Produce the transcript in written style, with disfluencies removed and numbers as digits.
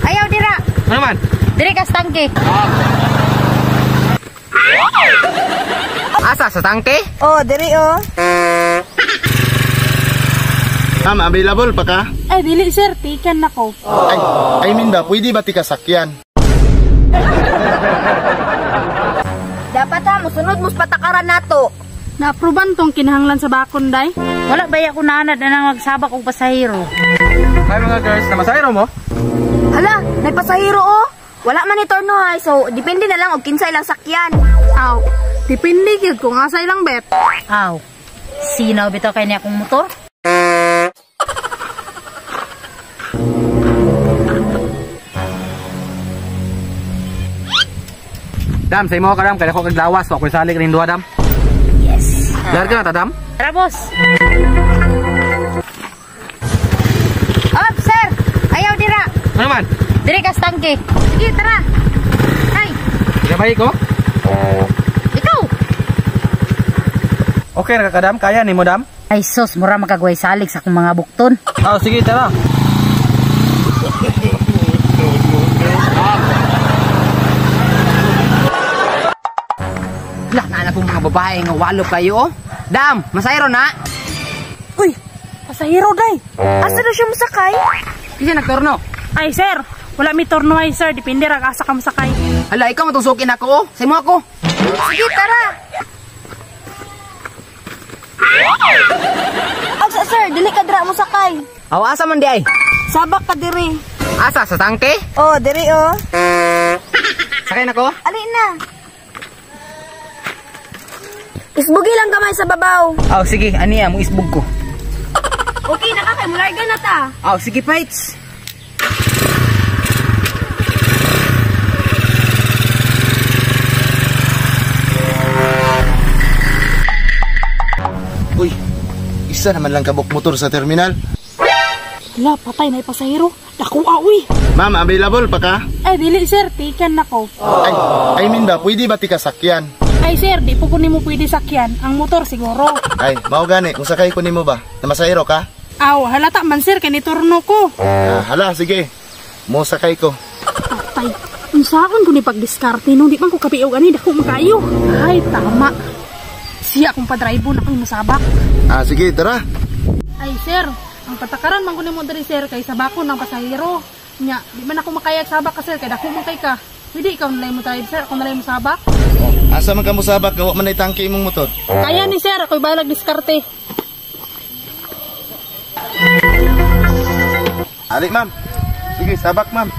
Ayaw dira. Ano man? Diri ka sa tangke. Asa sa tangke? Oh, diri oh. Ma'am, available pa ka? Ay, dili sir, tikan nako. Ay, I mean ba, pwede ba tika sakyan? Dapat ha, musunod mus patakaran nato. Naaproban tong kinahanglan sa bakon, day. Wala ba ko naanad na nang magsabak og pasahero? Hi mga girls, namasahero mo? Hala, nagpasahero oh. Wala man ni torno hay, so depende na lang og kinsa ilang sakyan. Aw, depende gyud kung asa ilang bet. Aw. Sinaw bitaw kay niya akong motor? Dam, sa imo ka dam, kaya ko kaglawas, wa ko'y salik rin duha dam. Yes. Larga na ta dam. Tara, boss. Op, sir. Ayaw dira. Ano man? Diri ka sa tangke. Sige, tara. Ay, Gabay ko? ikaw. Okay ra ka dam, kaya nimo dam? Ay sus, mura makagway salig sa akong mga bukton. Oh, sige tara. Lah, naana po mga babae nga walo kayo. Oh. Dam, masayro na. Uy, pasahero, day. Asa daw siya musakay? Kasi nagtorno. Ay, sir, wala mi torno ay sir, depende ra asa ka masakay. Hala, ikaw matusukin ako. Oh. Sa imo ako. Sige, tara. Agsa sir, dili ka dira musakay. Aw, asa man di ay? Sabak ka diri. Asa sa tangke? Oh, diri oh. Sakay nako. Ali na. Isbugi lang gamay sa babaw. Aw, sige, aniya mo isbug ko. Okay, nakakay mularga na ta. Aw, sige fights. Uy, isa naman lang kabuk motor sa terminal. Hala, patay na pasahero. Dako uy. Ma'am, available pa ka? Ay, dili sir, tikan nako. Ay, I mean ba, pwede ba tika sakyan? Ay sir, di po ko nimo pwede sakyan. Ang motor siguro. Ay, mao gani, musakay ko nimo ba? Namasahero ka? Aw, halata man sir, kay ni turno ko. Ah, hala, sige. Musakay ko. Patay. Unsaon ko ni pagdiskarte no, di man ko kapiog ani dako makayo. Ay, tama. Siya akong padrive na akong masabak. Ah, sige, tara. Ay sir, ang patakaran man ko nimo diri sir kay sabako ng pasahero. Nya, di man ako makayag sabak ka sir kay dako man kay ka. Pwede ikaw na lang mo drive sir, ako na lang mo sabak. Oh, asa man ka musabak, gawa man ay tangke imong motor. Kaya ni sir, ako'y balag diskarte. Ali, ma'am. Sige, sabak, ma'am.